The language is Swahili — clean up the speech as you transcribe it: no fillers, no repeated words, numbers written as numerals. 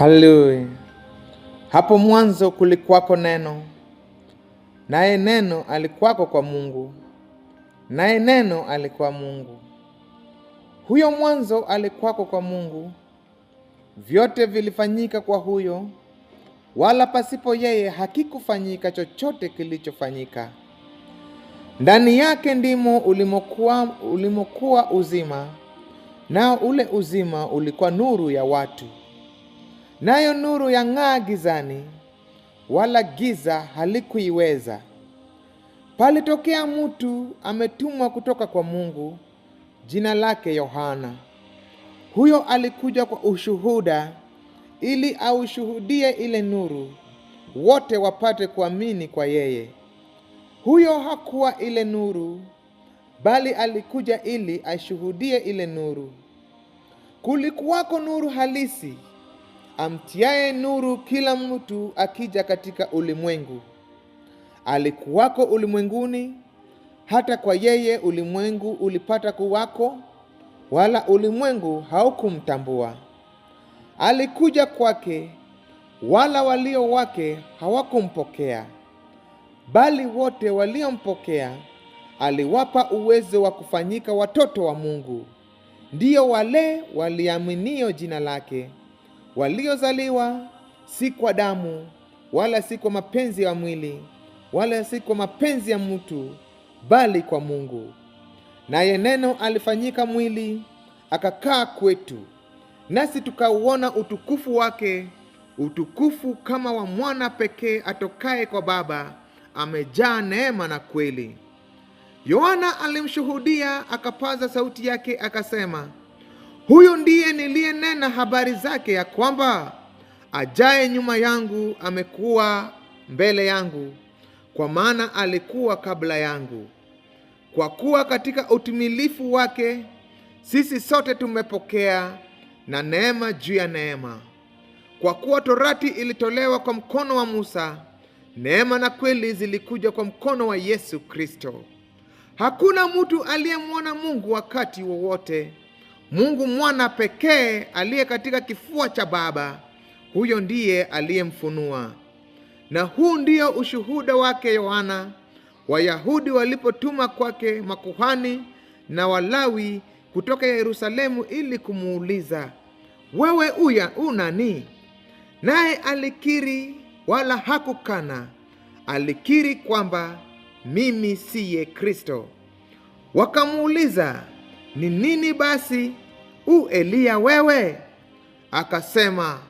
Haleluya! Hapo mwanzo kulikuwako Neno, naye Neno alikuwako kwa Mungu, naye Neno alikuwa Mungu. Huyo mwanzo alikuwako kwa Mungu. Vyote vilifanyika kwa huyo, wala pasipo yeye hakikufanyika chochote kilichofanyika. Ndani yake ndimo ulimokuwa uzima, nao ule uzima ulikuwa nuru ya watu. Nayo nuru yang'aa gizani, wala giza halikuiweza. Palitokea mtu ametumwa kutoka kwa Mungu, jina lake Yohana. Huyo alikuja kwa ushuhuda, ili aushuhudie ile nuru, wote wapate kuamini kwa yeye. Huyo hakuwa ile nuru, bali alikuja ili ashuhudie ile nuru. Kulikuwako nuru halisi, amtiaye nuru kila mtu akija katika ulimwengu. Alikuwako ulimwenguni, hata kwa yeye ulimwengu ulipata kuwako, wala ulimwengu haukumtambua. Alikuja kwake, wala walio wake hawakumpokea, bali wote waliompokea aliwapa uwezo wa kufanyika watoto wa Mungu, ndiyo wale waliaminio jina lake, waliozaliwa si kwa damu, wala si kwa mapenzi ya mwili, wala si kwa mapenzi ya mtu, bali kwa Mungu. Naye Neno alifanyika mwili, akakaa kwetu, nasi tukauona utukufu wake, utukufu kama wa mwana pekee atokaye kwa Baba, amejaa neema na kweli. Yohana alimshuhudia, akapaza sauti yake akasema, huyu ndiye niliyenena habari zake, ya kwamba ajaye nyuma yangu amekuwa mbele yangu, kwa maana alikuwa kabla yangu. Kwa kuwa katika utimilifu wake sisi sote tumepokea na neema juu ya neema. Kwa kuwa torati ilitolewa kwa mkono wa Musa, neema na kweli zilikuja kwa mkono wa Yesu Kristo. Hakuna mtu aliyemwona Mungu wakati wowote. Mungu mwana pekee aliye katika kifua cha Baba, huyo ndiye aliyemfunua. Na huu ndio ushuhuda wake Yohana, Wayahudi walipotuma kwake makuhani na Walawi kutoka Yerusalemu ili kumuuliza, wewe uya unani? Naye alikiri wala hakukana, alikiri kwamba mimi siye Kristo. Wakamuuliza, ni nini basi? U Eliya wewe? Akasema,